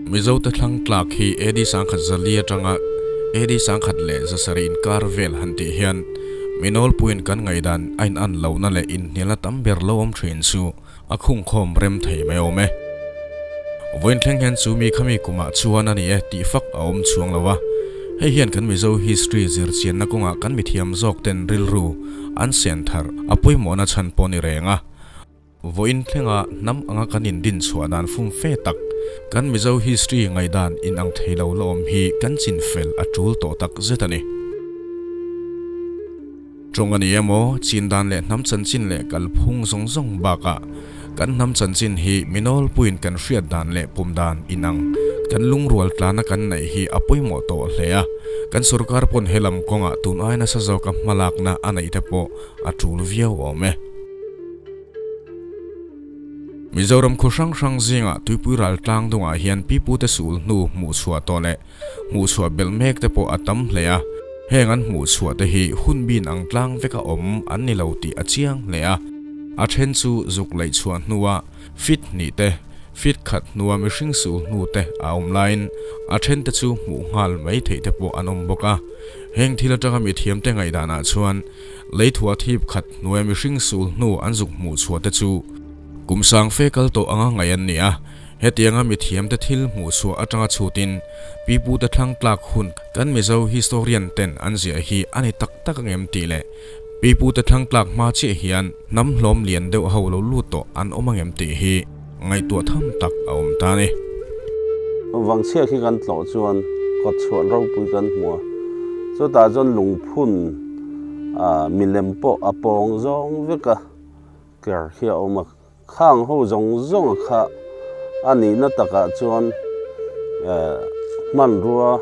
Mizote thlang tlak hi AD 1004 atanga AD 1007 inkar vel han tih hian mi nawlpuiin kan ngaihdan a inan lohna leh inhnialna tam ber lo awm thin chu a khungkhawm rem thei mai awm e. Vawiin thleng hian chu mi khami kumah chuan a ni e tih fak a awm chhuang lo a, hei hian kan Mizo history zirchianna kawngah kan mithiam zawk ten rilru an sen thar a pawimawhna chhan pawh ni reng a. Vawiin thlenga hnam anga kan indin chhuah dan fum fe tak, kan Mizo history ngaihdan inang thei lo la awm hi kan chin fel a tul tawh tak zet a ni. Tawng a ni emaw, chin dan leh hnam chanchin leh kalphung zawng zawng bakah kan hnam chanchin hi mi nawlpuiin kan hriat dan leh pum dan inang kan lungrual tlana kan neih hi a pawimawh tawh hle a, kan sorkar pawn he lam kawngah tun ai nasa zawka hmalakna a neih te pawh a tul viau awm e. Mizoram khaw hrang hrang zingah tuipui ral tlang dungah hian pipute sul hnu hmuhchhuah tawh leh hmuhchhuah belh mek te pawh a tam hle a, heng an hmuhchhuah te hi hun bin ang tlang veka awm an ni lo tih a chiang hle a, a then chu zuk laih chhuah hnua fit hnih te, fit khat hnua mihring sul hnu te a awm laiin a then te chu hmuh nghal mai theih te pawh an awm bawk a, heng thil atanga mithiamte ngaihdanah chuan Leithuah thip khat hnuaia mihring sul hnu an zuk hmuh chhuah te chu kum sang fe kal tawh anga ngaih an ni a, hetianga mithiamte thil hmuh chhuah atanga chhutin pipute thlang tlak hun kan Mizo historian ten an ziah hi a ni tak tak angem tih leh pipute thlang tlak hma chiah hian hnam hlawm lian deuh ho lo lut tawh an awm angem tih hi ngaihtuah tham tak a awm ta a ni. Vangchhia khi kan tlawh chuan kawt chhuah ropui kan hmu a, chutah chuan lungphun milem pawh a pawng zawng vek a, ker khi a awm a, khang ho zawng zawng kha a nihna takah chuan hmanrua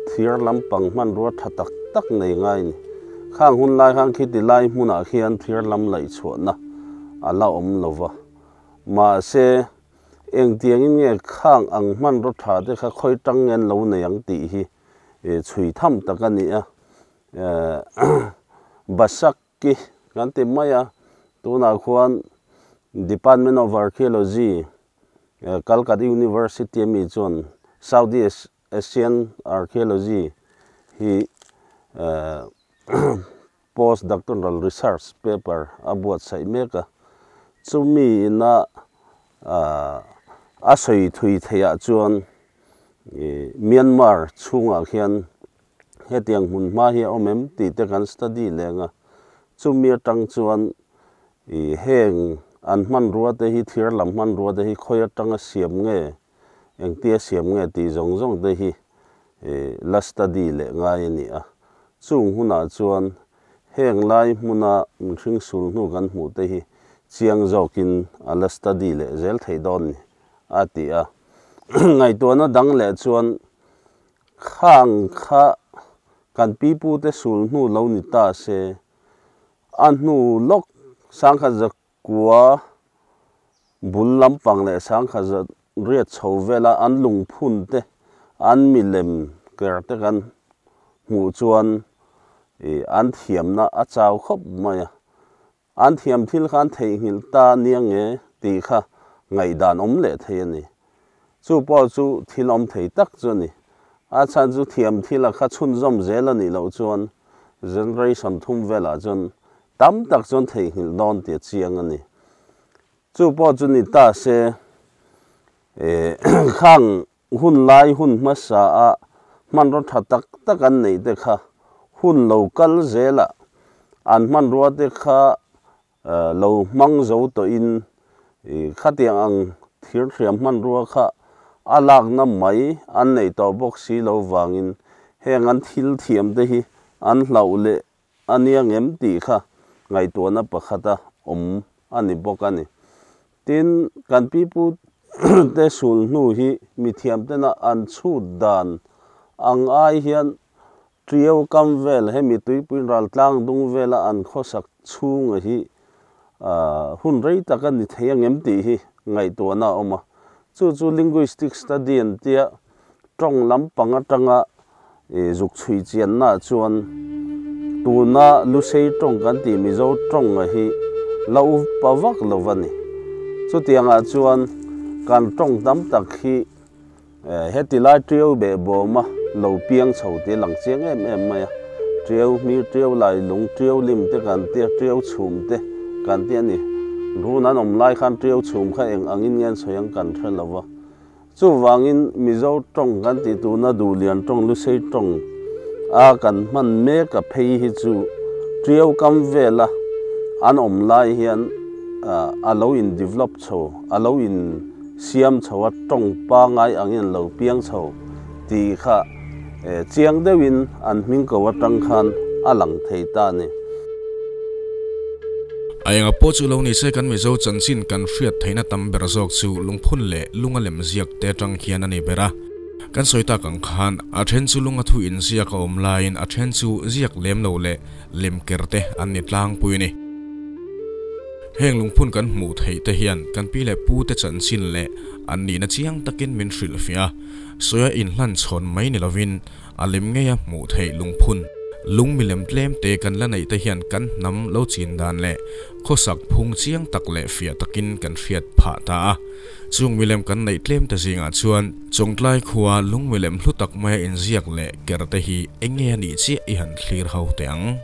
thir lampang hmanrua tha tak tak nei ngai a ni. Khang hun lai khan khiti lai hmunah khian thir lam laih chhuahna a la awm lo va. Mahse, engtiangin nge khang ang hmanraw tha te kha khawi tang nge an lo nei ang tih hi chhui tham tak a ni a. Basakki kan ti mai a, tunah khuan Department of Archaeology, Calcutta University ami chuan South East Asian Archaeology hi Post Doctoral Research Paper a buatsaih mek a, chumi ina a sawi thui theihah chuan Myanmar chhungah khian hetiang hmunhma hi a awm em tih te kan study leng a, chumi atang chuan heng an hmanrua te hi thir lam hmanrua te hi khawi atanga siam nge engtia siam nge tih zawng zawng te hi la study leh ngai a ni a. Chung hunah chuan heng lai hmuna mihring sul hnu kan hmuh te hi chiang zawkin a la study leh zel theih dawn ni, a ti a. Ngaihtuahna dang leh chuan khang kha kan pipute sul hnu lo ni ta se, a hnu lawk sangkhat zak Kua bul lampang leh sangkhat zat riat chho vela an lungphun te, an milem ker te kan hmuh chuan ih an thiamna a chau khawp mai a. An thiam thil kha an theihnghilh ta nia nge tih kha ngaihdan awm leh thei a ni. Chu pawh chu thil awm thei tak chu a ni. A chhan chu thiam thil a kha chhunzawm zel a nih loh chuan generation thum velah chuan Tam tak chuan theihnghilh dawn tih a chiang a ni. Chu pawh chu ni ta se, khang hun lai hun hmasa a hmanraw tha tak tak an neih te kha hun lo kal zelah an hmanrua te kha lo hmang zo tawhin khatiang ang thirhriam hmanrua kha a lakna mai an neih tawh bawk si lo vangin heng an thil thiam te hi an hlauh leh A nia ngem tih kha ngaihtuahna pakhata awm a ni bawk a ni. Tin, kan pipu te sul hnu hi mithiamtena an chhut dan ang ai hian Tiau kam vel hemi tuipui raltlang dung vela an khawsak chhunga hi hun rei tak a ni thei a ngem tih hi ngaihtuahna a awm a. Chu chu linguistic study an tia Tawng lampang atanga zuk chhui chiannaah chuan tuna Lusei tawng kan tih Mizo tawnga hi la upa vak lo va ni. Chutiangah chuan kan tawng tam tak hi Heti lai Tiau behbawma lo piang chho tih a lang chiang em em mai a, Tiau hmir, Tiau lailung, Tiau lim te kan tia, Tiau chhum te kan ti a ni. Run an awm lai khan Tiau chhum kha eng angin nge an sawi ang kan hre lo va. Chuvangin Mizo tawng kan tih tuna Duhlian tawng, Lusei tawng a kan hman mek a phei hi chu Tiau kam vela an awm lai hian a lo in develop chho, a lo in siam chho a tawng pangai angin an lo piang chho tih kha chiang deuhin an hming ko atang khan a lang thei ta a ni. A enga pawh chu lo ni se kan Mizo chanchin kan hriat theihna tam ber zawk chu lungphun leh lunga lem ziak te atang khian a ni ber a. Kan sawi tak ang khan a then chu lunga thu inziak a awm laiin a then chu ziak lem lo leh lem ker te an ni tlangpui a ni. Heng lungphun kan hmuh theih te hian kan pi leh pu te chanchin leh an nihna chiang takin min hrilhfiah a, sawia inhlan chhawn mai ni lovin a lem ngeia hmuh theih lungphun, lung milem tlem te kan la neih te hian kan hnam lo chin dan leh khawsak phung chiang tak leh fiah takin kan hriat phah ta a. Chung milem kan neih tlem te zingah chuan Chawngtlai khua lung milem hlu tak maia inziak leh ker te hi eng nge a nih chiah i han thlir ho teh ang.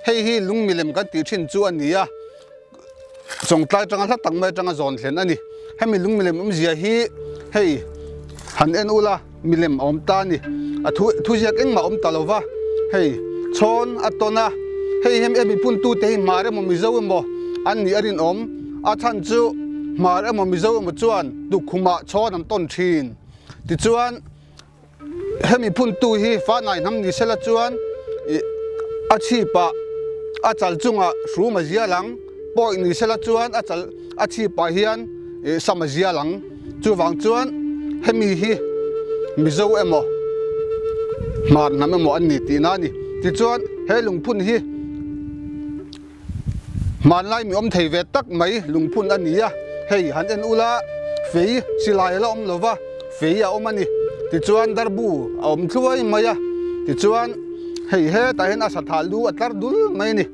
Hei hi lung milem kan tih thin chu a ni a, Chawngtlai atanga hla tak mai atanga zawn thlen a ni. Hemi lung milem awmzia hi hei han en ula milem a awm ta a ni. A thu thuziak engmah a awm ta lo va, hei chhawn a tawn a, hei hem emi phuntute hi Hmar emaw Mizo emaw an nih a rinawm. A chhan chu Hmar emaw Mizo emaw chuan tukkhumah chhawn an tawn thin. Tichuan. Hemi phuntu hi Fanai hnam ni sela chuan a chhipah a chal chungah hrum a zial ang, pawih ni sela chuan a chal a chhipah hian sam a zial ang. Chuvang chuan hemi hi Mizo emaw Hmar hnam emaw an ni tihna a ni. Tichuan he lungphun hi Hmanlai mi awm thei ve tak mai lungphun a ni a, hei han en ula fei silai a la awm lo va, fei a awm a ni. Tichuan darbu a awm thluai mai a, tichuan hei hetah hian a satha lu a tlar dul mai a ni.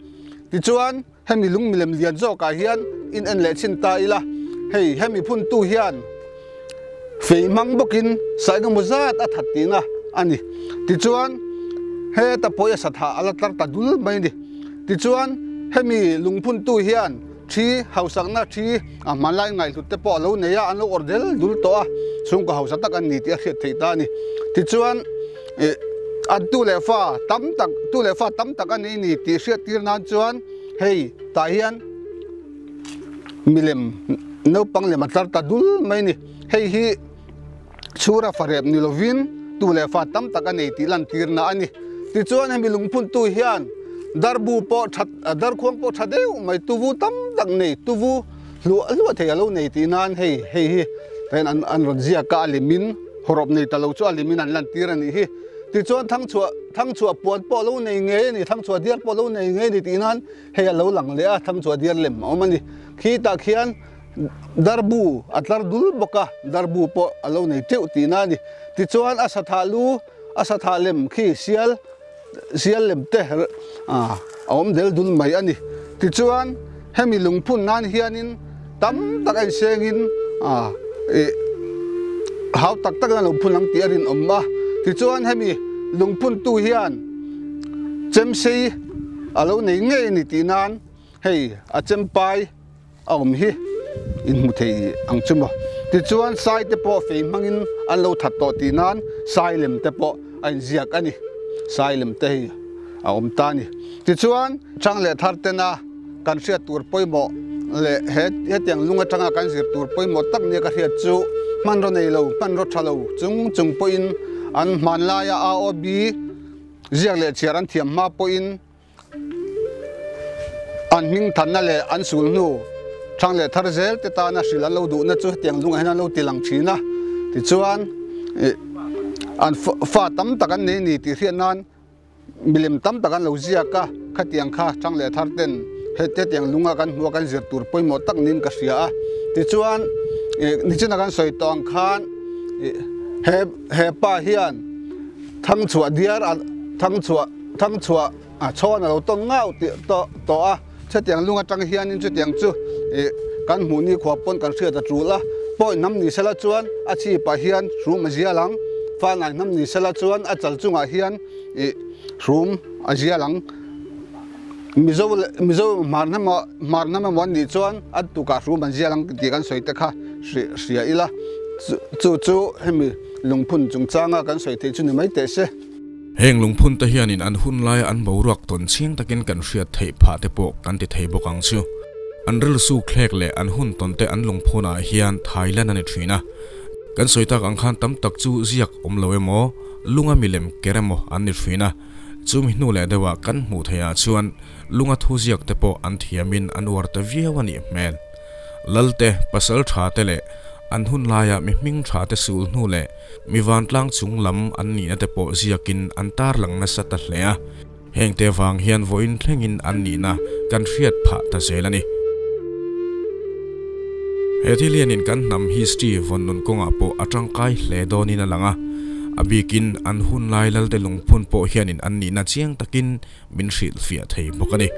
Tichuan hemi lung milem lian zawkah hian in en leh chhin ta ila, hei hemi phuntu hian fei hmang bawkin sa engemaw zat a that tihna a ni. Tichuan heta pawh hi a satha a la tlar ta dul mai a ni. Tichuan, hemi lungphuntu hian thi hausakna thi a hmanlai ngaihhlut te pawh a lo nei a, an lo awrh del dul tawh a, chhungkaw hausa tak an ni tih a hriat theih ta a ni. Tichuan, ih an tu leh fa tam tak, tu leh fa tam tak a nei ni tih hriat tir nan chuan hei tah hian milem naupang lem a tlar ta dul mai a ni. Hei hi chhura farep ni lovin tu leh fa tam tak a nei tih lantirna a ni. Tichuan hemi lungphuntu hian darbu pawh that darkhuang pawh tha deuh mai tuvu tam tak nei tuvu hluah hluah thei a lo nei tih nan hei hei hi tain an an rawn ziak a a limin hawrawp nei ta lo chu a limin an lantir a nih hi. Tichuan thangchhuah thangchhuah puan pawh a lo nei ngei a ni thangchhuah diar pawh a lo nei ngei a ni tih nan hei a lo lang leh a thangchhuah diar lem a awm a ni. Khitah khian Darbu a tlar dul bawk a, darbu pawh a lo nei teuh tihna a ni. Tichuan a satha lu, a satha lem khi sial, sial lem te a awm del dul mai a ni. Tichuan hemi lungphun nan hianin tam tak a insengin ih hau tak takin a lo phun ang tih a rinawm a. Tichuan hemi lungphuntu hian chemsei a lo nei ngei a ni tih nan hei a chempai a awm hi in hmu thei ang chu maw. Tichuan sai te pawh fei hmangin an lo that tawh tih nan sai lem te pawh a inziak a ni. Sai lem te hi a awm ta a ni. Tichuan chang leh thar tena kan hriat tur pawimawh leh he hetiang lung atanga kan zir tur pawimawh tak nia ka hriat chu hmanraw nei lo, hmanraw tha lo chung chung pawhin an hmanlaia AOB ziak leh chhiar an thiam hma pawhin An hming thanna leh an sul hnu thang leh thar zel te tana hrilh an lo duhna chu hetiang lungah hian an lo ti lang thin a. Tichuan an fa tam tak an nei ni tih hriat nan milem tam tak an lo ziak a, khatiang kha thang leh thar ten hetiang lunga kan hmuh a kan zir tur pawimawh tak niin ka hria a. Tichuan nichina kan sawi tawh ang khan he pa hian thangchhuah diar thangchhuah thangchhuah A chhawn a lo tawn ngau tih tawh tawh a, chutiang lung atang hianin chutiang chu ih kan hmuh ni khua pawn kan hriat a tul a. Pawi hnam ni sela chuan a chhipah hian hrum a zial ang, Fanai hnam ni sela chuan a chal chungah hian ih hrum a zial ang. Mizo leh Mizo hmar hnam hmar hnam emaw an nih chuan an tukah hrum an zial ang tih kan sawi te kha hria ila. Chu chu hemi lungphun chungchanga kan sawi theih chu ni mai teh se. Heng lungphun te hianin an hun laia an boruak tawn chiang takin kan hriat theih phah te pawh kan ti thei bawk ang chu. An rilsuk thlek leh an hun tawn te an lungphunah hian thailan a ni thin a. Kan sawi tak ang khan tam tak chu ziak awm lo emaw, lunga milem ker emaw an ni thin a. Chumi hnu leh deuhah kan hmuh theihah chuan lunga thu ziak te pawh an thiamin an uar ta viau a nih hmel. Lalte, pasal tha te leh an hun laia mi hming tha te sul hnu leh mi vantlang chung lam an nihna te pawh ziakin an tarlang nasa ta hle a. Hengte vang hian vawiin thlengin an nihna kan hriat phah ta zel a ni. He thil hianin kan hnam history vawn nun kawngah pawh a tangkai hle dawnin a lang a, a bikin an hun lai Lalte lungphun pawh hianin an nihna chiang takin min hrilhfiah thei bawk a ni.